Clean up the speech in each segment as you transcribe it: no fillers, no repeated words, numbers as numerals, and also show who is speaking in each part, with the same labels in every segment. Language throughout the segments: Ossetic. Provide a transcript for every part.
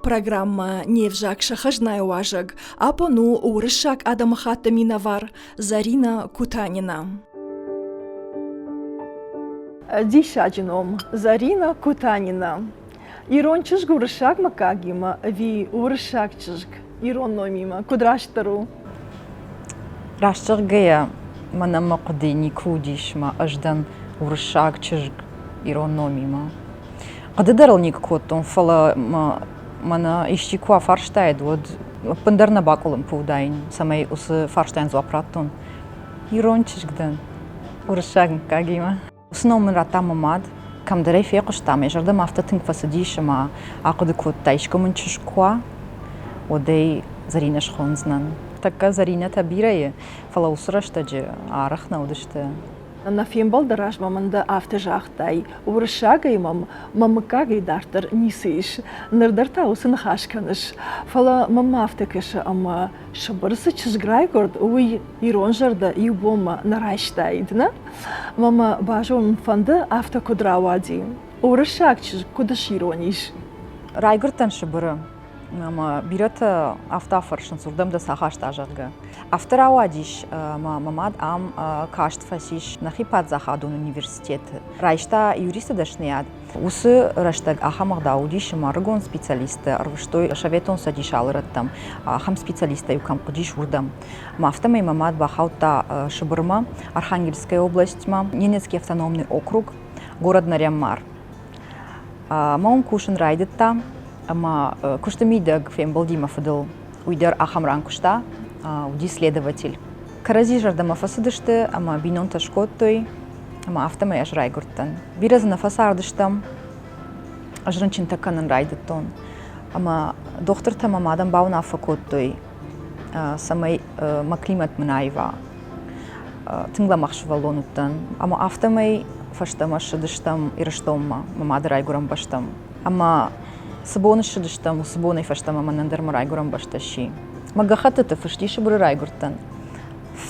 Speaker 1: Программӕ «Не взаг сӕ хӕзнайы уазӕг» абон у уырыссаг адӕмыхатты минӕвар Зарина Кутанина. Диссаджы ном Зарина Кутанина. Ирон чызг уырыссаг мыггагимӕ ӕви уырыссаг чызг ирон номимӕ куыд растдӕр у?
Speaker 2: Раст зӕгъгӕйӕ, мӕнӕн мӕ хъуыды никуы уыдис, мӕ ӕз дӕн уырыссаг чызг ирон номимӕ. Хъуыды дӕр ыл никуы кодтон, фӕлӕ мӕ мӕнӕ исчи куы афарстаид, уӕд ӕппындӕр нӕ бакъуылымпы уыдаин, цӕмӕй уыцы фарстайӕн дзуапп радтон. Ирон чызг дӕн уырыссаг мыггагимӕ. Уыцы ном мын радта мӕ мад. Кӕмдӕр ӕй фехъуыста, мӕ зӕрдӕмӕ афтӕ тынг фӕцыдис, ӕмӕ ахъуыды кодта, искуы мын чызг куы уа, уӕд ӕй Зӕринӕ схондзынӕн. Тӕккӕ Зӕринӕтӕ бирӕ и, фӕлӕ уыцы рӕстӕджы арӕх нӕ уыдысты.
Speaker 1: Нӕ фембӕлды размӕ мын ды афтӕ загътай, уырыссагӕй мӕм мӕ мыггагӕй дарддӕр ницы ис. Ныр дӕр та уыцы ныхас кӕныс. Фӕлӕ мӕнмӕ афтӕ кӕсы, ӕмӕ Сыбыры цы чызг райгуырд, уый ирон зӕрдӕ иу бонмӕ нӕ райстаид, нӕ? Ӕмӕ мӕ базонын фӕнды, афтӕ куыд рауади? Уырыссаг чызг куыд сирон ис?
Speaker 2: Райгуырдтӕн Сыбыры. Ӕмӕ бирӕтӕ афтӕ афӕрсынц, уырдӕм дӕ цы ахаста, зӕгъгӕ. Афтӕ рауадис, ӕмӕ мӕ мад ам каст фӕцис нӕхи паддзахадон университеты. Райста юристы дӕсныйад. Уыцы рӕстӕг ахӕм ӕгъдау уыдис, ӕмӕ ӕрыгон специалисттӕ ӕрвыстой Советон Цӕдисы алы рӕттӕм, ахӕм специалисттӕ-иу кӕм хъуыдис, уырдӕм. Ӕмӕ афтӕмӕй мӕ мад бахаудта Сыбырмӕ, Архангельская областьмӕ, Ненецкий автономный округ, город Нарьян-Мар. Мӕ уым кусын райдыдта ӕмӕ куысты мидӕг фембӕлди мӕ фыдыл. Уый дӕр ахӕм ран куыста, уыди следователь. Кӕрӕдзи зӕрдӕмӕ фӕцыдысты ӕмӕ бинонтӕ скодтой, ӕмӕ афтӕмӕй ӕз райгуырдтӕн. Бирӕ дзы нӕ фӕцардыстӕм, ӕз рынчынтӕ кӕнын райдыдтон. Ӕмӕ дохтыртӕ мӕ мадӕн бауынаффӕ кодтой, цӕмӕй мӕ климат мын аива. Тынг лӕмӕгъ сывӕллон уыдтӕн. Ӕмӕ афтӕмӕй фӕстӕмӕ ссыдыстӕм Ирыстонмӕ, мӕ мады райгуырӕн бӕстӕм. Ӕмӕ цы бон ссыдыстӕм, уыцы бонӕй фӕстӕмӕ мӕнӕн дӕр мӕ райгуырӕн бӕстӕ сси. Мӕ гӕххӕттыты фыст и Сыбыры райгуырдтӕн,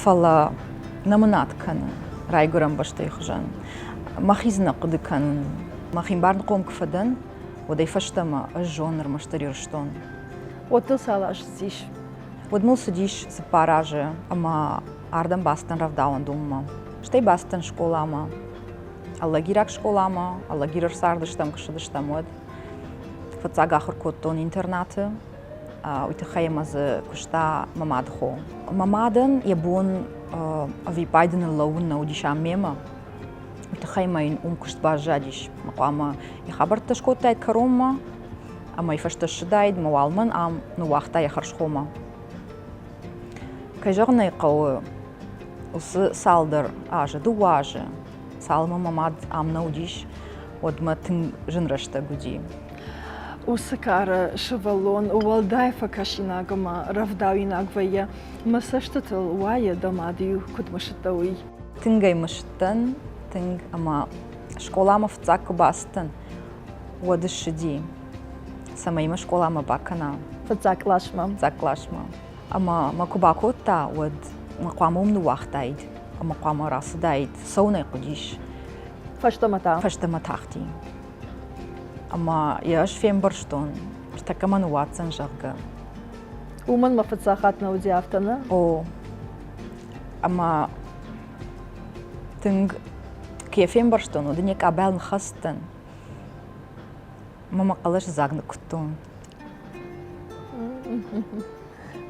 Speaker 2: фӕлӕ нӕ мын ад кӕны райгуырӕн бӕстӕйы хуызӕн. Мӕхи дзы нӕ хъуыды кӕнын. Мӕхи барнхъом куы фӕдӕн, уӕдӕй фӕстӕмӕ ӕз зонын ӕрмӕстдӕр Ирыстон.
Speaker 1: Уӕд дыл цал азы цыдис?
Speaker 2: Уӕд мыл цыдис 4 азы ӕмӕ ардӕм бацыдтӕн рӕвдауӕндонмӕ. Стӕй бацыдтӕн скъоламӕ. Алагираг скъоламӕ, Алагиры ӕрцардыстӕм, куы ссыдыстӕм, уӕд. Фыццаг ахуыр кодтон интернаты, уый тыххӕй ӕмӕ дзы куыста мӕ мады хо. Мӕ мадӕн йӕ бон ӕвиппайды ныллӕууын нӕ уыдис ам мемӕ. Уый тыххӕй ма йын уым куыст баззадис. Хъуамӕ йӕ хабӕрттӕ скодтаид кӕронмӕ, ӕмӕ йӕ фӕстӕ ссыдаид, мӕ уал мӕн ам ныууагъта йӕ хӕрзхомӕ. Кӕй зӕгъын ӕй хъӕуы, уыцы цалдӕр азы, дыууӕ азы, цалынмӕ мӕ мад ам нӕ уыдис, уӕдмӕ тынг зын рӕстӕг уыди.
Speaker 1: Уыцы кары сывӕллон уӕлдай фӕкӕсинаг ӕмӕ рӕвдауинаг вӕййы. Мӕ цӕстытыл уайы, дӕ мад-иу куыд мысыдтӕ, уый.
Speaker 2: Тынг ӕй мысыдтӕн, тынг, ӕмӕ скъоламӕ фыццаг куы бацыдтӕн, уӕд ссыди, цӕмӕй мӕ скъоламӕ бакӕна.
Speaker 1: Фыццаг къласмӕ.
Speaker 2: Фыццаг къласмӕ. Ӕмӕ мӕ куы бакодта, уӕд мӕ хъуамӕ уым ныууагътаид ӕмӕ хъуамӕ рацыдаид, цӕуын ӕй хъуыдис.
Speaker 1: Фӕстӕмӕ та?
Speaker 2: Фӕстӕмӕ тахти. Ӕмӕ йӕ ӕз фембӕрстон, ӕртӕккӕ мӕ ныууадздзӕн, зӕгъгӕ.
Speaker 1: Уымӕн мӕ фыццаг хатт нӕ уыди афтӕ, нӕ?
Speaker 2: О. Ӕмӕ тынг куы йӕ фембӕрстон, уӕд ын йӕ къабӕл ныххӕцыдтӕн. Ӕмӕ мӕ хъӕлӕсы дзаг ныккуыдтон.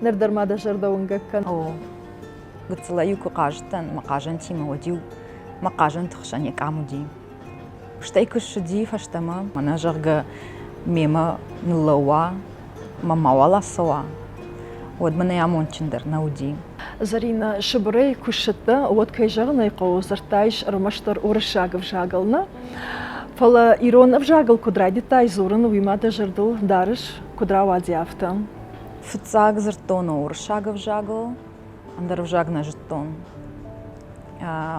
Speaker 1: Ныр дӕр ма дӕ зӕрдӕ уынгӕг кӕны.
Speaker 2: О, гыццылӕй-иу куы хъазыдтӕн мӕ хъазӕнтимӕ, уӕд-иу мӕ хъазӕнты хсӕн йӕ къам уыди. Стӕй куы ссыди фӕстӕмӕ, мӕнӕ, зӕгъгӕ, мемӕ ныллӕууа, мӕ мауал ацӕуа, уӕд мӕнӕй амондджындӕр нӕ уыди.
Speaker 1: Зӕринӕ, Сыбырӕй куы ссыдтӕ, уӕд, кӕй зӕгъын ӕй хъӕуы, дзырдтаис ӕрмӕстдӕр уырыссаг ӕвзагыл, нӕ? Фӕлӕ ирон ӕвзагыл куыд райдыдтай дзурын, уый ма дӕ зӕрдыл дарыс, куыд рауади афтӕ?
Speaker 2: Фыццаг дзырдтон уырыссаг ӕвзагыл, ӕндӕр ӕвзаг нӕ зыдтон.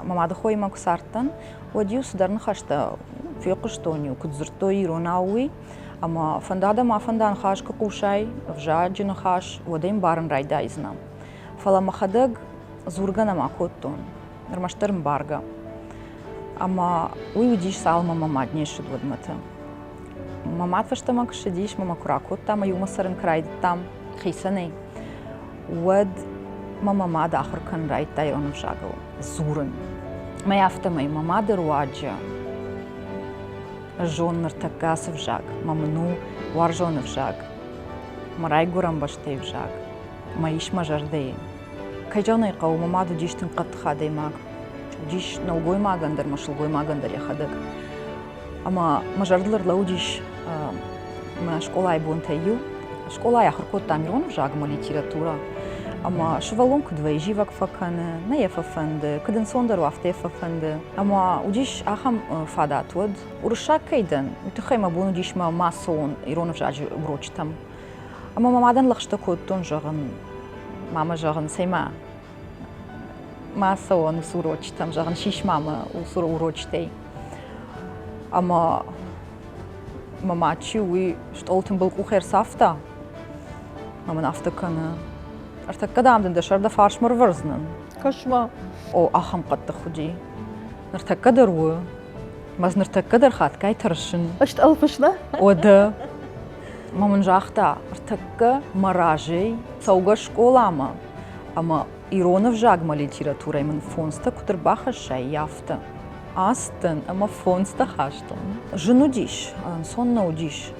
Speaker 2: Мӕ мады хоимӕ куы цардтӕн, уӕд-иу цыдӕр ныхӕстӕ фехъуыстон-иу, куыд дзырдтой иронау, уый. Ӕмӕ фӕнда дӕ ма фӕнда ныхас куы хъусай, ӕвзаджы ныхас, уӕд ӕй ӕмбарын райдайдзынӕ. Фӕлӕ мӕхӕдӕг дзургӕ нӕма кодтон, ӕрмӕстдӕр ӕмбаргӕ. Ӕмӕ уый уыдис, цалынмӕ мӕ мад не ссыд, уӕдмӕты. Мӕ мад фӕстӕмӕ куы ссыдис, мӕ мӕ куы ракодта, мӕ иумӕ цӕрын куы райдыдтам хицӕнӕй, уӕд мӕ мӕ мад ахуыр кӕнын райдыдта ирон ӕвзагыл дзурын. Мӕ афтӕмӕй мӕ мады руаджы ӕз зонын ныртӕккӕ ацы взаг, мӕ мын у уарзон ӕвзаг, мӕ райгуырӕн бӕстӕйы взаг, мӕ ис мӕ зӕрдӕйы. Кӕй зӕгъын ӕй хъӕуы, мӕ мад уыдис тынг хъӕддых адӕймаг. Уыдис нӕлгоймагӕн дӕр мӕ сылгоймагӕн дӕр йӕхӕдӕг. Ӕмӕ мӕ зӕрдыл ӕрлӕууыдис мӕ скъолайы бонтӕй иу. Скъолайы ахуыр кодтам ирон ӕвзаг ӕмӕ литературӕ. Ӕмӕ сывӕллон куыд вӕййы, зивӕг фӕкӕны, нӕ йӕ фӕфӕнды, куыд ӕнцондӕр у, афтӕ йӕ фӕфӕнды. Ӕмӕ уыдис ахӕм фадат уӕд, уырыссаг кӕй дӕн, уый тыххӕй мӕ бон уыдис мӕ массон ирон ӕвзаджы урочытӕм. Ӕмӕ мӕ мадӕн лӕгъстӕ кодтон, зӕгъын, мамӕ, зӕгъын, цӕй-ма, ма цӕуон уыцы урочытӕм, зӕгъын, сис ма мӕ уыцы урочытӕй. Ӕмӕ мӕ мад чи у, уый стъол тымбыл къух ӕрцавта ӕмӕ мын афтӕ кӕны. Ӕртӕккӕ, дам, дын дӕ сӕр дӕ фарсмӕ рывӕрдзынӕн.
Speaker 1: Кӕс-ма.
Speaker 2: О, ахӕм хъӕддых уыди. Ныртӕккӕ дӕр у. Мӕ ныртӕккӕ дӕр хатгай тӕрсын.
Speaker 1: Ӕстъӕлфыс нӕ?
Speaker 2: Уӕдӕ. Мӕ мын загъта, ӕртӕккӕ мӕ разӕй цӕугӕ скъоламӕ ӕмӕ ирон ӕвзагмӕ литературӕйы мын фондзтӕ куыд ӕрбахӕссай, афтӕ. Ацыдтӕн ӕмӕ фондзтӕ хастон. Зын уыдис, ӕнцон нӕ уыдис.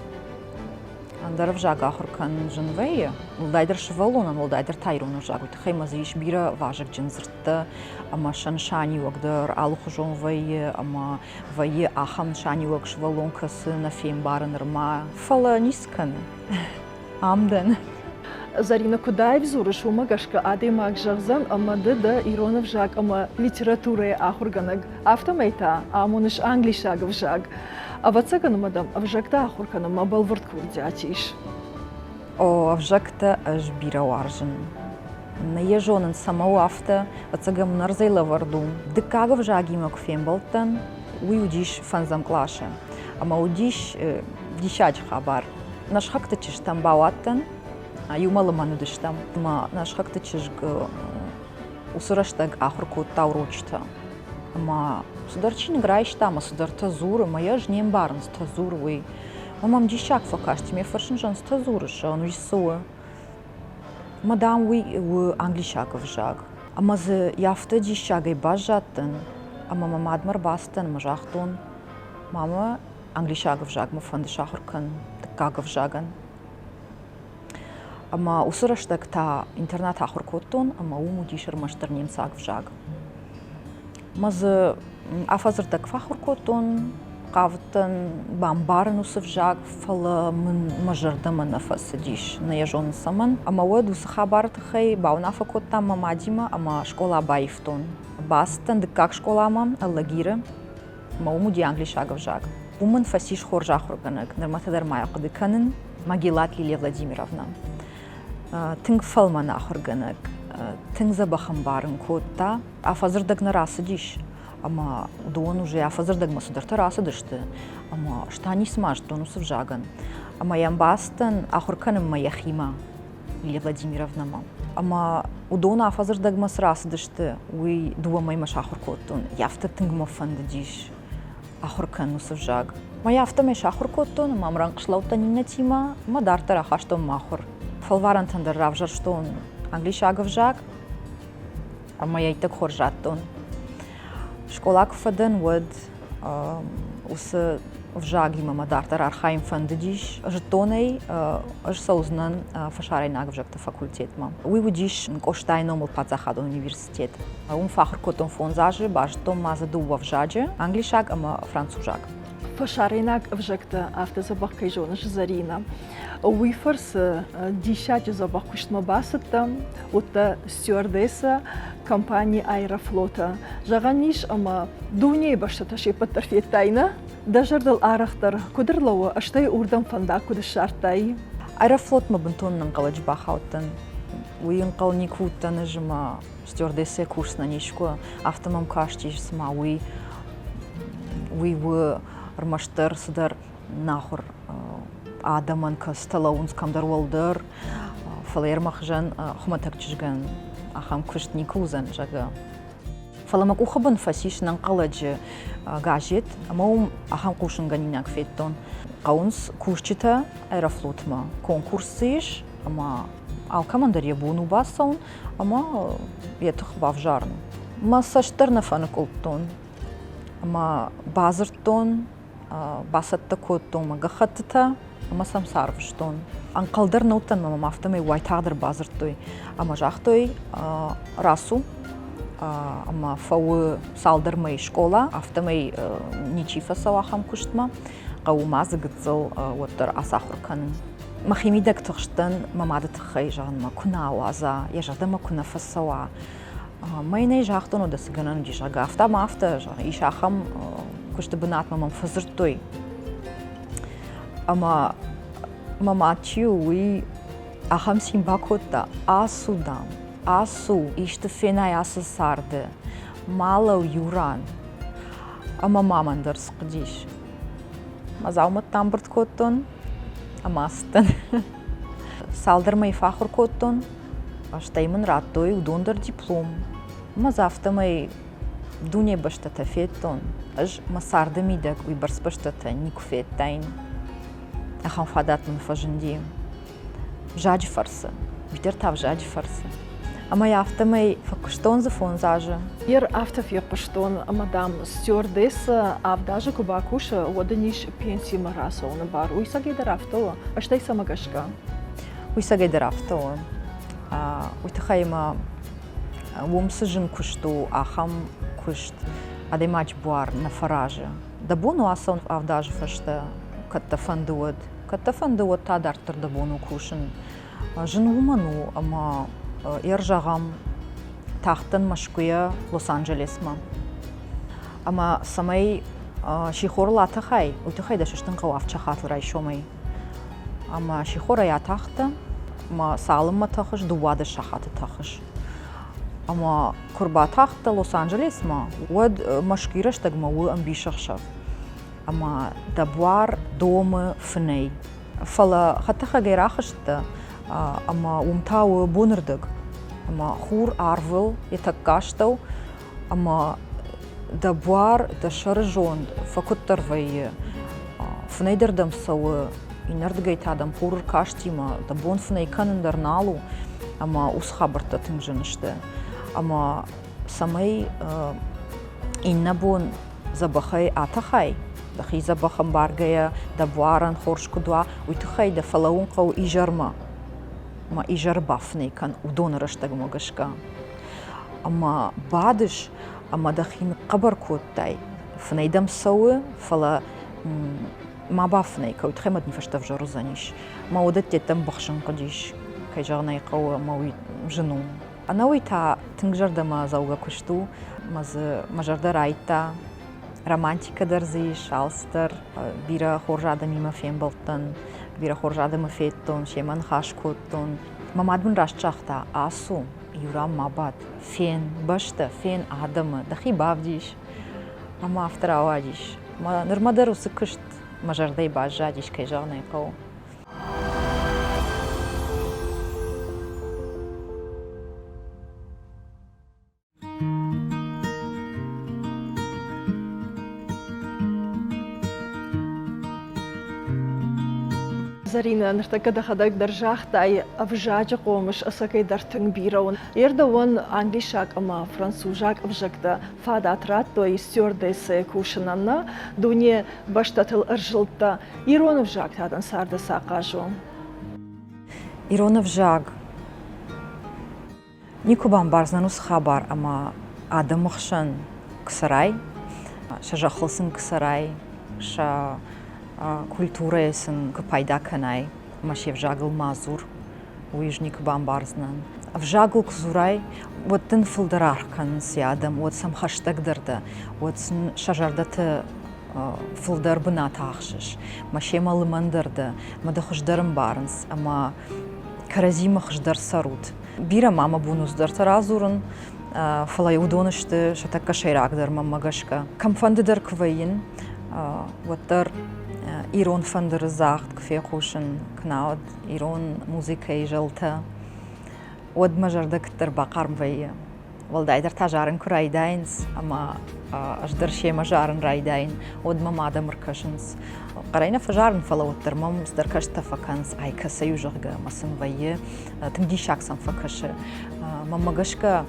Speaker 2: Ӕндӕр ӕвзаг ахуыр кӕнын зын вӕййы, уӕлдайдӕр сывӕллонӕн, уӕлдайдӕр та ирон ӕвзаг, уый тыххӕй ма дзы ис бирӕ вазыгджын дзырдтӕ ӕмӕ сӕ нысаниуӕг дӕр алыхуызон вӕййы ӕмӕ вӕййы ахӕм нысаниуӕг сывӕллон кӕцы нӕ фембары нырма, фӕлӕ ницы кӕны. Ам дӕн.
Speaker 1: Зӕринӕ, куыд аив дзурыс, уымӕ гӕсгӕ адӕймаг зӕгъдзӕн, ӕмӕ ды дӕ ирон ӕвзаг ӕмӕ литературӕйы ахуыргӕнӕг. Афтӕмӕй та амоныс англисаг ӕвзаг. Ӕвӕццӕгӕн ӕмӕ дӕм ӕвзӕгтӕ ахуыр кӕнынмӕ бӕлвырд курдиат ис.
Speaker 2: О, ӕвзӕгтӕ ӕз бирӕ уарзын. Нӕ йӕ зонын, цӕмӕ у афтӕ, ӕцӕг ӕм ӕрдзӕй лӕвӕрд у. Дыккаг ӕвзагимӕ куы фембӕлдтӕн, уый уыдис фӕндзӕм къласы. Ӕмӕ уыдис диссаджы хабар. Нӕ сыхӕгты чызджытӕм бауадтӕн, иумӕ лымӕн уыдыстӕм. Ӕмӕ нӕ сыхӕгты чызг уыцы рӕстӕг ахуыр кодта урочытӕ. Ӕмӕ цыдӕр чиныг райста ӕмӕ цыдӕртӕ дзуры, ӕмӕ йӕ ӕз не мбарын, цытӕ дзуры, уый. Ӕмӕ мӕм диссаг фӕкасти, ме фӕрсын зӕгъын, цытӕ дзурыс, зӕгъын, уый цы у? Ӕмӕ, дам, уый у англисаг ӕвзаг. Ӕмӕ дзы афтӕ диссагӕй баззадтӕн, ӕмӕ мӕ мадмӕ ӕрбацыдтӕн ӕмӕ загътон, мамӕ, англисаг ӕвзаг мӕ фӕнды сахуыр кӕнын дыккаг ӕвзагӕн. Ӕмӕ уыцы рӕстӕг та интернат ахуыр кодтон, ӕмӕ уым уыдис ӕрмӕстдӕр немыцаг ӕвзаг. Мӕ дзы афӕдзырдӕг фӕахуыр кодтон, хъавыдтӕн бамбарын уыцы взаг, фӕлӕ мын мӕ зӕрдӕмӕ нӕ фӕцыдис, нӕ йӕ зонын цӕмӕн. Ӕмӕ уӕд уыцы хабары тыххӕй бауынаффӕ кодтам мӕ мадимӕ ӕмӕ скъола баивтон. Бацыдтӕн дыккаг скъоламӕ, Алагиры, ӕмӕ уым уыди англисаг ӕвзаг. Уым мын фӕцис хорз ахуыргӕнӕг, нырмӕ дӕр ма йӕ хъуыды кӕнын, Магеллат Лилия Владимировна. Тынг фӕлмӕн ахуыргӕнӕг, тынг дзӕбӕх ӕмбарын кодта. Афӕдзырдӕг нӕ рацыдис, ӕмӕ уыдон уже афӕдзырдӕгмӕ цыдӕртӕ рацыдысты, ӕмӕ ӕз та ницыма зыдтон уыцы взагӕн. Ӕмӕ йӕм бацыдтӕн ахуыр кӕнынмӕ йӕхимӕ. Лилия Владимировнӕмӕ. Ӕмӕ уыдон афӕдзырдӕгмӕ цы рацыдысты, уый дыууӕ мӕймӕ сахуыр кодтон. Афтӕ тынг мӕ фӕндыдис ахуыр кӕнын уыцы взаг. Мӕ афтӕмӕй сахуыр кодтон ӕмӕ ӕмрӕнхъ слӕудтӕн иннӕтимӕ ӕмӕ дарддӕр ахастон мӕ ахуыр. Фӕлварӕнтӕн дӕр равзӕрстон англисаг ӕвзаг ӕмӕ йӕ иттӕг хорз радтон. Скъола куы фӕдӕн, уӕд уыцы ӕвзагимӕ мӕ дарддӕр архайын фӕндыдис. Зыдтон ӕй, ӕз цӕудзынӕн фӕсарӕйнаг ӕвзӕгты факультетмӕ. Уый уыдис Къостайы номыл паддзахадон университет. Уым фӕахуыр кодтон фондз азы, базыдтон ма дзы дыууӕ ӕвзаджы, англисаг ӕмӕ французаг.
Speaker 1: Фӕсарӕйнаг ӕвзӕгтӕ афтӕ дзӕбӕх кӕй зоныс, Зӕринӕ, уый фӕрцы диссаджы дзӕбӕх куыстмӕ бацыдтӕ, уыдтӕ стюардесса компани Аэрофлота. Зӕгъӕн ис, ӕмӕ дунейы бӕстӕтӕ се ппӕт дӕр федтай, нӕ? Дӕ зӕрдыл арӕхдӕр куыд ӕрлӕууы, стӕй уырдӕм фӕндаг куыд ссардтай?
Speaker 2: Аэрофлотмӕ бынтон ӕнӕнхъӕлӕджы бахаудтӕн. Уый ӕнхъӕл никуы уыдтӕн ӕз ӕмӕ стюардессӕ курсынӕн искуы. Афтӕ мӕм кастис, цыма уый уый у ӕрмӕстдӕр цыдӕр нахуыр адӕмӕн кӕцытӕ лӕууынц кӕмдӕр уӕлдӕр, фӕлӕ ӕрмӕхзӕн хуымӕтӕг чызгӕн ахӕм куыст никуы уыдзӕн, зӕгъгӕ. Фӕлӕ мӕ къухы бын фӕцис нӕнхъӕлӕджы газет ӕмӕ уым ахӕм хъусынгӕнинаг федтон. Хъӕуынц кусджытӕ Аэрофлотмӕ. Конкурс дзы ис ӕмӕ алкӕмӕн дӕр йӕ бон у бацӕуын ӕмӕ йӕ тых бавзарын. Мӕ цӕст дӕр нӕ фӕныкъуылдтон ӕмӕ бадзырдтон, бацӕттӕ кодтон мӕ гӕххӕттытӕ ӕмӕ сӕм сӕрвыстон. Ӕнхъӕл дӕр нӕ уыдтӕн ӕмӕ мӕм афтӕмӕй уайтагъд ӕрбадзырдтой ӕмӕ загътой, рацу ӕмӕ фӕуы цалдӕр мӕй скъола, афтӕмӕй ничи фӕцӕуы ахӕм куыстмӕ, хъӕуы ма дзы гыццыл уӕддӕр ацахуыр кӕнын. Мӕхимидӕг тыхстӕн мӕ мады тыххӕй, зӕгъын мӕ куы нӕ ауадза, йӕ зӕрдӕмӕ куы нӕ фӕцӕуа. Мӕ йын ӕй загътон, уӕдӕ цы гӕнӕн уыди, зӕгъгӕ, афтӕ ӕмӕ афтӕ, зӕгъ, ис ахӕм куысты бынатмӕ мӕм фӕдзырдтой. Ӕмӕ мӕ мад чи у, уый ахӕм цин бакодта, ацу, дам, ацу, исты фенай ацы царды, ма лӕуу иу ран. Ӕмӕ ма мӕн дӕр цы хъуыдис. Мӕ дзаумӕттӕ ӕмбырд кодтон ӕмӕ ацыдтӕн. Цалдӕр мӕй фӕахуыр кодтон, стӕй мын радтой уыдон дӕр диплом. Ӕмӕ дзы афтӕмӕй дуне бӕстӕтӕ федтон. Ӕз мӕ царды мидӕг уыйбӕрц бӕстӕтӕ никуы федтаин. Ахӕм фадат мын фӕзынди. Взаджы фӕрцы. Уый дӕр та взаджы фӕрцы. Ӕмӕ йӕ афтӕмӕй фӕкуыстон дзы фондз азы.
Speaker 1: Ер афтӕ фехъуыстон, ӕмӕ, дам, стюардесса авд азы куы бакусы, уӕд ын ис пенсимӕ рацӕуыны бар. Уый цӕгӕйдӕр афтӕ у? Стӕй цӕмӕ гӕсгӕ?
Speaker 2: Уый цӕгӕйдӕр афтӕ у. Уый тыххӕй ӕмӕ уым цы зын куыст у, ахӕм куыст адӕймаджы буар нӕ фӕразы. Дӕ бон у ацӕуын авд азы фӕстӕ, кӕд дӕ фӕнды, уӕд. Кӕд дӕ фӕнды, уӕд та дарддӕр дӕ бон у кусын. Зын уымӕн у, ӕмӕ ӕрзӕгъӕм, тахтӕн Мӕскуыйӕ Лос-Анджелесмӕ. Ӕмӕ цӕмӕй сихорыл атӕхай, уый тыххӕй дӕ сыстын хъӕуы авд сахатыл райсомӕй. Ӕмӕ сихорӕй атахтӕ, ӕмӕ цалынмӕ тӕхыс, 12 сахаты тӕхыс. Ӕмӕ куы рбатахтӕ Лос-Анджелесмӕ, уӕд Мӕскуыйы рӕстӕгмӕ у ӕмбисӕхсӕв. Ӕмӕ дӕ буар домы фынӕй. Фӕлӕ хӕдтӕхӕгӕй рахызтӕ ӕмӕ уым та у бонырдыг. Ӕмӕ хур арвыл йӕ тӕккӕ астӕу ӕмӕ дӕ буар, дӕ сӕры зонд фӕкуыддӕр вӕййы. Фынӕй дӕр дӕм цӕуы, иннӕрдыгӕй та дӕм хур ӕркастимӕ, дӕ бон фынӕй кӕнын дӕр нал у, ӕмӕ уыцы хабӕрттӕ тынг зын сты. Ӕмӕ цӕмӕй иннӕ бон дзӕбӕхӕй атӕхай, дӕхи дзӕбӕх ӕмбаргӕйӕ дӕ буарӕн хорз куыд уа, уый тыххӕй дӕ фӕлӕууын хъӕуы изӕрмӕ. Ӕмӕ изӕры бафынӕй кӕн уыдоны рӕстӕгмӕ гӕсгӕ. Ӕмӕ бадыс ӕмӕ дӕхи ныхъхъӕбӕр кодтай, фынӕй дӕм цӕуы, фӕлӕ ма бафынӕй кӕ, уый тыххӕй мӕ дын фӕстӕ ӕвзӕр уыдзӕнис. Мӕ уыдӕттӕм быхсын хъуыдис, кӕй зӕгъын ӕй хъӕуы, ӕмӕ уый зын у. Ӕнӕуый та тынг зӕрдӕмӕдзӕугӕ куыст у, мӕ дзы мӕ зӕрдӕ райдта. Романтикӕ дӕр дзы ис, алцыдӕр. Бирӕ хорз адӕмимӕ фембӕлдтӕн, бирӕ хорз адӕмы федтон, семӕ ныхас кодтон. Мӕ мад мын раст загъта, ацу, иу ран ма бад, фен бӕстӕ, фен адӕмы, дӕхи бавдис. Ӕмӕ афтӕ рауадис. Мӕ нырмӕ дӕр уыцы куыст мӕ зӕрдӕйы баззадис, кӕй зӕгъын ӕй хъӕуы.
Speaker 1: Зӕринӕ, ныртӕккӕ дӕхӕдӕг дӕр загътай, ӕвзаджы хъомыс ӕцӕгӕй дӕр тынг бирӕ у. Ердӕуӕн англисаг ӕмӕ французаг ӕвзӕгтӕ фадат радтой стюардессӕйы кусынӕн нӕ дуне бӕстӕтыл ӕрзылдта. Ирон ӕвзаг та дын царды цы ахъаз у?
Speaker 2: Ирон ӕвзаг Никуы бамбардзынӕн уыцы хабар, ӕмӕ адӕмы хсӕн куы цӕрай, сӕ зӕххыл сын куы цӕрай, сӕ культурӕйӕ сын куы пайда кӕнай ӕмӕ се взагыл ма дзур, уый ӕз никуы бамбардзынӕн. Ӕвзагыл куы дзурай, уӕд дын фылдӕр аргъ кӕнынц йӕ адӕм, уӕд сӕм хӕстӕгдӕр дӕ, уӕд сын сӕ зӕрдӕты фылдӕр бынат ахсыс, мӕ семӕ лымӕндӕр дӕ, мӕ дӕ хуыздӕр ӕмбарынц ӕмӕ кӕрӕдзимӕ хуыздӕр цӕрут. Бирӕ ма мӕ бон у цыдӕртӕ радзурын, фӕлӕ уыдон сты сӕ тӕккӕ сӕйрагдӕр мӕнмӕ гӕсгӕ. Кӕмфӕнды дӕр куы вӕййын, уӕддӕр ирон фӕндыры загъд куы фехъусын, куы науӕд ирон музыкӕйы зӕлтӕ, уӕд мӕ зӕрдӕ куыддӕр бахъарм вӕййы. Уӕлдайдӕр та зарын куы райдайынц, ӕмӕ ӕз дӕр семӕ зарын райдайын, уӕд мӕм адӕм ӕркӕсынц. Хъӕрӕй нӕ фӕзарын, фӕлӕ уӕддӕр мӕм цыдӕр кӕстӕ фӕкӕнынц, ай кӕцӕй у, зӕгъгӕ, ӕмӕ сын вӕййы, тынг диссаг сӕм фӕкӕсы. Мӕнмӕ гӕсгӕ,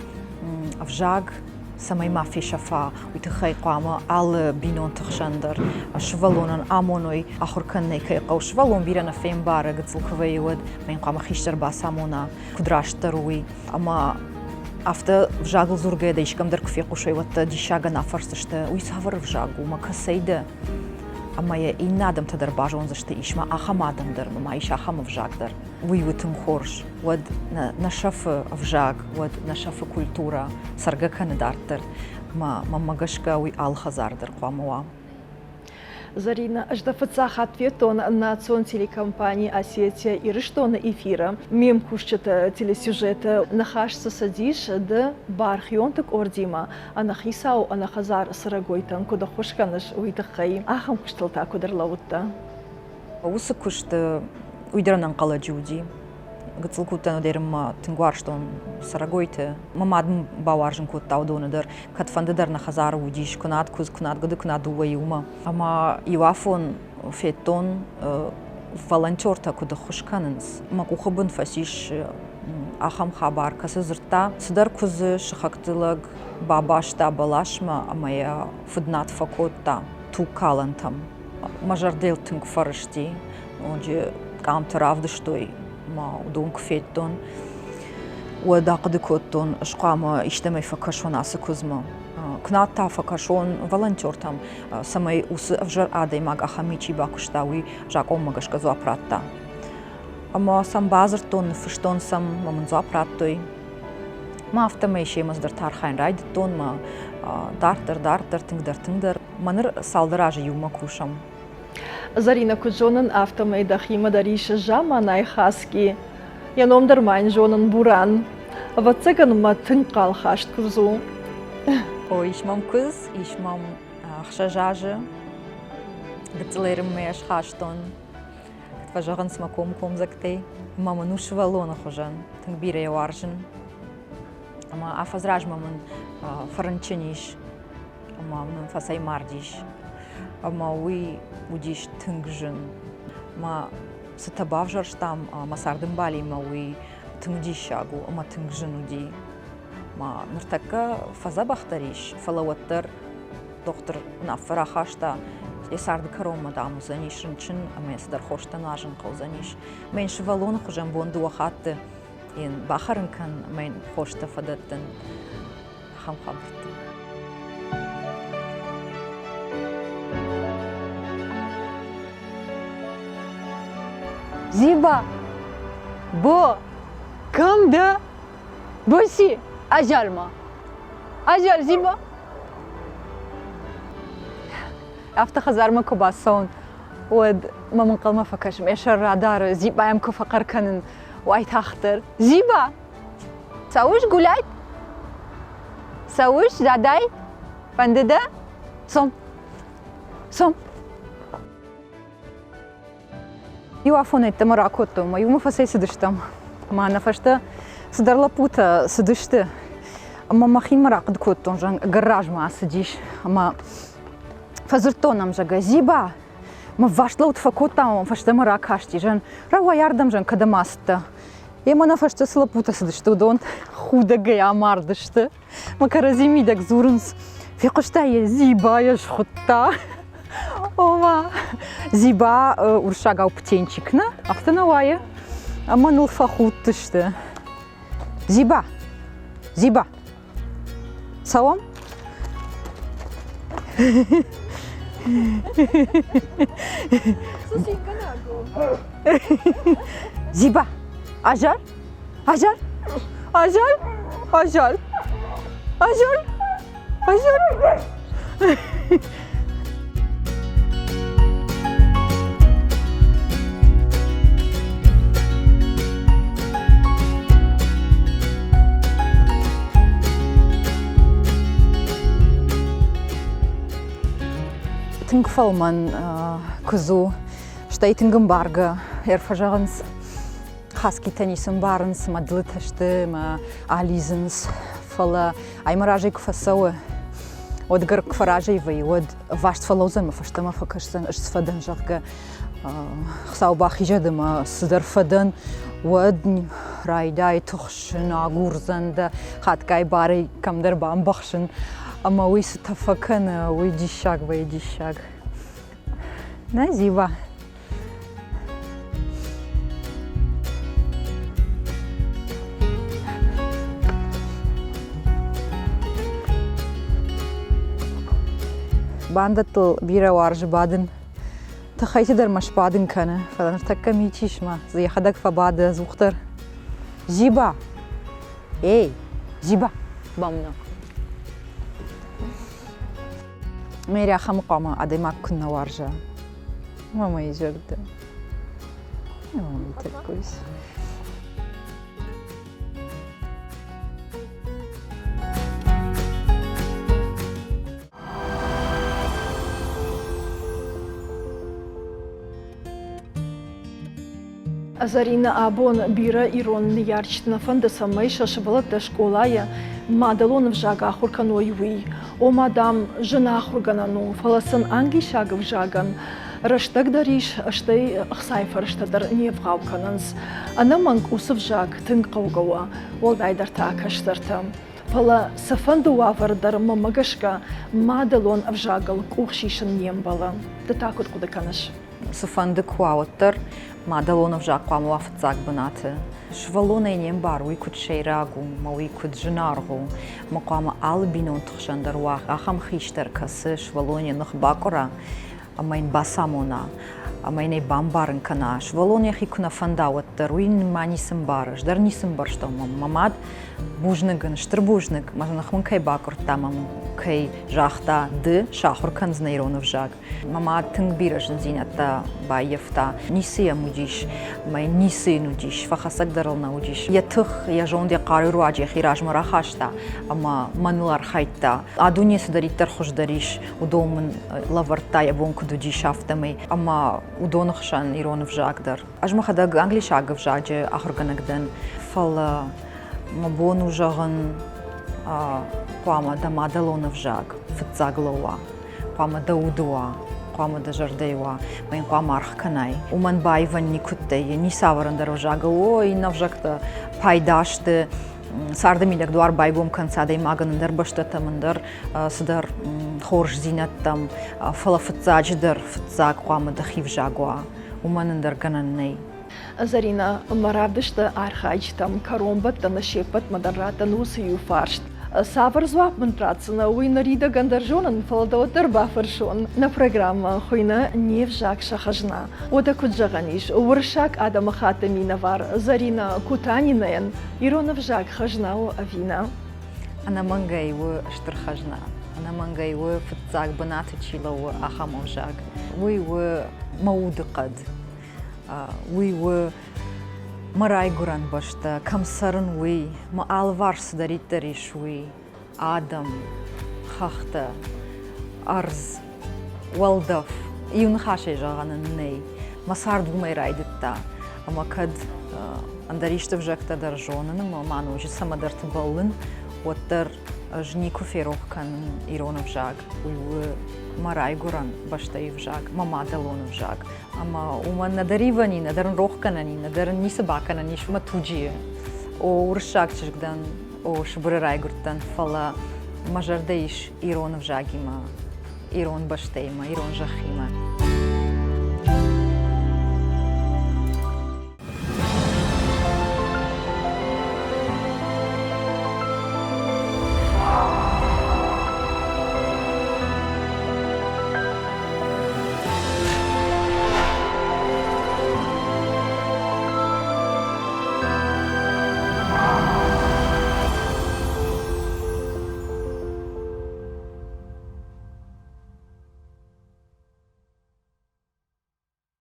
Speaker 2: ӕвзаг цӕмӕй ма фесӕфа, уый тыххӕй хъуамӕ алы бинонты хсӕн дӕр сывӕллонӕн амоной, ахуыр кӕнын кӕй хъӕуы. Сывӕллон бирӕ нӕ фембары, гыццыл куы вӕййы, уӕд ма йын хъуамӕ хистӕр бацамона, куыд растдӕр у, уый. Ӕмӕ афтӕ взагыл дзургӕйӕ дӕ искӕмдӕр куы фехъусой, уӕд дӕ диссагӕн афӕрсдзысты, уый цавӕр ӕвзаг у, мӕ кӕцӕй дӕ? Ӕмӕ йӕ иннӕ адӕмтӕ дӕр базондзысты, ис ма ахӕм адӕм дӕр, ма ис ахӕм ӕвзаг дӕр. Уый у тынг хорз. Уӕд нӕ сӕфы ӕвзаг, уӕд нӕ сӕфы культурӕ, цӕргӕ кӕны дарддӕр. Мӕ мӕнмӕ гӕсгӕ уый алы хӕдзар дӕр хъуамӕ уа.
Speaker 1: Зарина, ӕз дӕ фыццаг хатт федтон национ телекомпани Осетия Ирыстоны эфиры. Ме мкусджыты телесюжеты ныхас цы цыдис ды бархионты къордимӕ ӕнӕхицау, ӕнӕхӕдзар цӕрӕгойтӕн куыд ӕххуыс кӕныс, уый тыххӕй. Ахӕм куыстыл та куыд ӕрлӕууыдтӕ?
Speaker 2: Уыцы куысты уый дӕр ӕнӕнхъӕлӕджы уыди. Гыццыл куы уыдтӕн, уӕд ма тынг уарзтон цӕрӕгойты. Мӕ мад мын бауарзын кодта уыдоны дӕр. Кӕдфӕнды дӕр нӕ хӕдзары уыдис, куы над куыдз, куы над гуыды, куы над дыууӕ иумӕ. Ӕмӕ иу афон федтон, волонтертӕ куыд ӕххуыс кӕнынц. Мӕ къухы бын фӕцис ахӕм хабар, кӕцы дзырдта, цыдӕр куыдзы сыхӕгты лӕг бабаста бӕласмӕ ӕмӕ йӕ фыднад фӕкодта тугкалӕнтӕм. Мӕ зӕрдӕйыл тынг фӕрысти. Ноджы къамты равдыстой, мӕ уыдон куы федтон, уӕд ахъуыды кодтон, ӕз хъуамӕ истӕмӕй фӕкӕсон ацы куыдзмӕ. Куы нӕ та фӕкӕсон волонтертӕм, цӕмӕй уыцы ӕвзӕр адӕймаг ахӕм ми чи бакуыста, уый закъонмӕ гӕсгӕ дзуапп радта. Ӕмӕ сӕм бадзырдтон, ныффыстон сӕм, ӕмӕ мын дзуапп радтой. Мӕ афтӕмӕй семӕ цыдӕртӕ архайын райдыдтон, мӕ дарддӕр, дарддӕр, тынгдӕр, тынгдӕр. Мӕ ныр цалдӕр азы иумӕ кусӕм.
Speaker 1: Зӕринӕ, куыд зонын, афтӕмӕй дӕхимӕ дӕр ис заманайы хаски. Йӕ ном дӕр ма йын зонын Буран. Ӕвӕццӕгӕн мӕ тынг хъалхаст куыдз у.
Speaker 2: О, ис мӕм куыдз, ис мӕм 6 азы. Гыццыл ӕрыммӕ схастон. Куыд фӕзӕгъынц мӕ комкомдзӕгтӕй. Ӕмӕ мын у сывӕллоны хуызӕн. Тынг бирӕ йӕ уарзын. Ӕмӕ афӕдз размӕ мын фӕрынчын ис. Ӕмӕ мын фӕцӕймардис. Ӕмӕ уый уыдис тынг зын. Мӕ цытӕ бавзӕрстам мӕ цардӕмбалимӕ, уый тынг диссаг у ӕмӕ тынг зын уыди. Ма ныртӕккӕ фӕдзӕбӕхдӕр ис, фӕлӕ уӕддӕр дохтыр уынаффӕ рахаста, йӕ царды кӕронмӕ, дам, уыдзӕнис рынчын ӕмӕ йӕ цыдӕр хостӕ нуазын хъӕудзӕнис. Мӕ йын сывӕллоны хуызӕн бон дыууӕ хатты йын бахӕрын кӕн ӕмӕ йын хостӕ фӕдӕттын. Ахӕм хабӕрттӕ.
Speaker 3: Зиба! Бо! Кӕм дӕ? Боси, азӕл-ма! Азӕл, Зиба! Афтӕ хӕдзармӕ куы бацӕуын, уӕд мӕм ӕнхъӕлмӕ фӕкӕсы, мӕ сӕр радары, Зиба йӕм куы фӕхъӕр кӕнын, уайтагъддӕр. Зиба! Цӕуыс гулять? Цӕуыс, Дадай? Фӕнды дӕ? Цом. Цом. Иу афон ӕддӕмӕ ракодтон ӕмӕ иумӕ фӕцӕйцыдыстӕм. Мӕ нӕ фӕстӕ цыдӕр лӕппутӕ цыдысты. Ӕмӕ мӕхимӕ рахъуыды кодтон, зӕгъын, ӕгӕр размӕ ацыдис. Ӕмӕ фӕдзырдтон ӕм, зӕгъгӕ, Зиба, мӕ васт лӕуд фӕкодта ӕмӕ фӕстӕмӕ ракасти, зӕгъын, рауай ардӕм, зӕгъын, кӕдӕм ацыдтӕ. Емӕ нӕ фӕстӕ цы лӕппутӕ цыдысты, уыдон худӕгӕй амардысты. Мӕ кӕрӕдзи мидӕг дзурынц, фехъуыста йӕ Зиба йӕ схуыдта. Ома, Зиба уырыссагау птенчик нӕ, афтӕ нӕ уайы. Ӕмӕ ныл фӕхудтысты. Зиба, Зиба, цӕуӕм? Зиба, азар? Азар? Азар? Азар? Азар? Азар? Тынг фӕлмӕн куыдз у, стӕй тынг ӕмбаргӕ, ӕрфӕзӕгъынц. Хаскитӕ ницы ӕмбарынц, мӕ длытӕ сты, мӕ алидзынц. фӕлӕ ай мӕ разӕй куы фӕцӕуы, уӕд гӕр куы фӕразӕй вӕййы, уӕд ӕваст фӕлӕудзӕн мӕ фӕстӕмӕ фӕкӕсдзӕн, ӕз цы фӕдӕн, зӕгъгӕ. Хуыцау бахизӕд ӕмӕ цыдӕр фӕдӕн, уӕд райдай тыхсын, агурдзӕн дӕ, хатгай барӕй кӕмдӕр бамбӕхсын. Ӕмӕ уый цытӕ фӕкӕны, уый диссаг вӕййы диссаг. Нӕ, Зива? Бандӕттыл бирӕ уарзы бадын. Тыххӕйты дӕр мӕ сбадын кӕны, фӕлӕ ныртӕккӕ мит ис мӕ дзы йӕхӕдӕг фӕбады ӕдзухдӕр. Зиба! Эй, Зиба! Бамна. Мэри ахӕм хъуамӕ адӕймаг куыннӕ уарза. Мамӕйы зӕрдӕ. Ой, такой.
Speaker 1: Зӕринӕ абон бирӕ ирон ныййарджыты нӕ фӕнды, цӕмӕй сӕ сывӕллӕттӕ скъолайы мадӕлон ӕвзаг ахуыр кӕной, уый. Ома, дам, зын ахуыргӕнӕн у, фӕлӕ сын англисаг ӕвзагӕн рӕстӕг дӕр ис, стӕй ӕхцайы фӕрӕзтӕ дӕр не вгъау кӕнынц. Ӕнӕмӕнг уыцы взаг тынг хъӕугӕ у, уӕлдайдӕр та кӕстӕртӕ. Фӕлӕ цыфӕнды уавӕр дӕр мӕнмӕ гӕсгӕ мадӕлон ӕвзагыл къух сисын не мбӕлы. Ды та куыд хъуыды кӕныс?
Speaker 2: Цыфӕнды куы уа, уӕддӕр мадӕлон ӕвзаг хъуамӕ уа фыццаг бынаты. Сывӕллонӕй не мбары, уый куыд сӕйраг у, ӕмӕ уый куыд зынаргъ у. Ӕмӕ хъуамӕ алы бинонты хсӕн дӕр уа ахӕм хистӕр, кӕцы сывӕллон йӕ ных бакъуыра ӕмӕ йын бацамона, ӕмӕ йын ӕй бамбарын кӕна. Сывӕллон йӕхи куы нӕ фӕнда, уӕддӕр уый ма ницы мбары, ӕз дӕр ницы мбӕрстон. Мӕ мад бузныг ын, стыр бузныг, мӕ ных мын кӕй бакъуырдта, мӕ мын кӕй загъта, ды сахуыр кӕндзынӕ ирон ӕвзаг. Мӕ мад тынг бирӕ зындзинӕдтӕ баййӕфта. Ницы йӕм уыдис, ӕмӕ йын ницы йын уыдис, фӕхӕцӕг дӕр ыл нӕ уыдис. Йӕ тых, йӕ зонд, йӕ хъаруйы руаджы йӕхи размӕ рахаста ӕмӕ мӕныл архайдта. А дуне цыдӕриддӕр хуыздӕр ис, уыдон мын лӕвӕрдта, йӕ бон куыд уыдис, афтӕмӕй. Ӕмӕ уыдоны хсӕн ирон ӕвзаг дӕр. Ӕз мӕхӕдӕг англисаг ӕвзаджы ахуыргӕнӕг дӕн, фӕлӕ мӕ бон у зӕгъын, хъуамӕ дӕ мадӕлон ӕвзаг фыццаг лӕууа. Хъуамӕ дӕ уды уа, хъуамӕ дӕ зӕрдӕйы уа, ӕмӕ йын хъуамӕ аргъ кӕнай. Уымӕн баивӕн никуыдтӕй, ницавӕр ӕндӕр ӕвзагыл, о, иннӕ ӕвзӕгтӕ пайда сты, царды мидӕг дуар байгом кӕнынц адӕймагӕн ӕндӕр бӕстӕтӕм, ӕндӕр цыдӕр хорздзинӕдтӕм, фӕлӕ фыццаджыдӕр фыццаг хъуамӕ дӕхи взаг уа, уымӕн ӕндӕр гӕнӕн нӕй.
Speaker 1: Зӕринӕ, мӕ равдысты архайджытӕм кӕронбӕттӕны се ппӕтмӕ дӕр раттын уыцы иу фарст. Цавӕр дзуапп мын ратдзынӕ, уый ныридӕгӕн дӕр зонын, фӕлӕ дӕ уӕддӕр бафӕрсон. Нӕ программӕ хуыйны «Не взаг сӕ хӕзна». Уӕдӕ куыд зӕгъӕн ис, уырыссаг адӕмыхатты минӕвар Зӕринӕ Кутанинайӕн ирон ӕвзаг хӕзна у ӕви нӕ?
Speaker 2: Ӕнӕмӕнгӕй у стыр хӕзна. Ӕнӕмӕнгӕй у фыццаг бынаты чи лӕууы, ахӕм ӕвзаг. Уый у мӕ удыхъӕд. Уый у мӕ райгуырӕн бӕстӕ, кӕм цӕрын, уый, мӕ алыварс цыдӕриддӕр ис, уый, адӕм, хӕхтӕ, ӕрдз, уӕлдӕф. Иу ныхасӕй зӕгъӕн ын нӕй. Мӕ цард уымӕй райдыдта. Ӕмӕ кӕд ӕндӕр исты ӕвзӕгтӕ дӕр зонын ӕмӕ ма ноджы цӕмӕдӕрты бӕллын, уӕддӕр ӕз никуы ферох кӕнын ирон ӕвзаг. Уый у мӕ райгуырӕн бӕстӕйы ӕвзаг, мӕ мадӕлон ӕвзаг. Ӕмӕ уымӕн нӕдӕр ивӕн и, нӕдӕр ын рохгӕнӕн и, нӕдӕр ын ницы бакӕнӕн ис мӕ туджы. О, уырыссаг чызг дӕн, о, Сыбыры райгуырдтӕн, фӕлӕ мӕ зӕрдӕ ис ирон ӕвзагимӕ, ирон бӕстӕимӕ, ирон зӕххимӕ.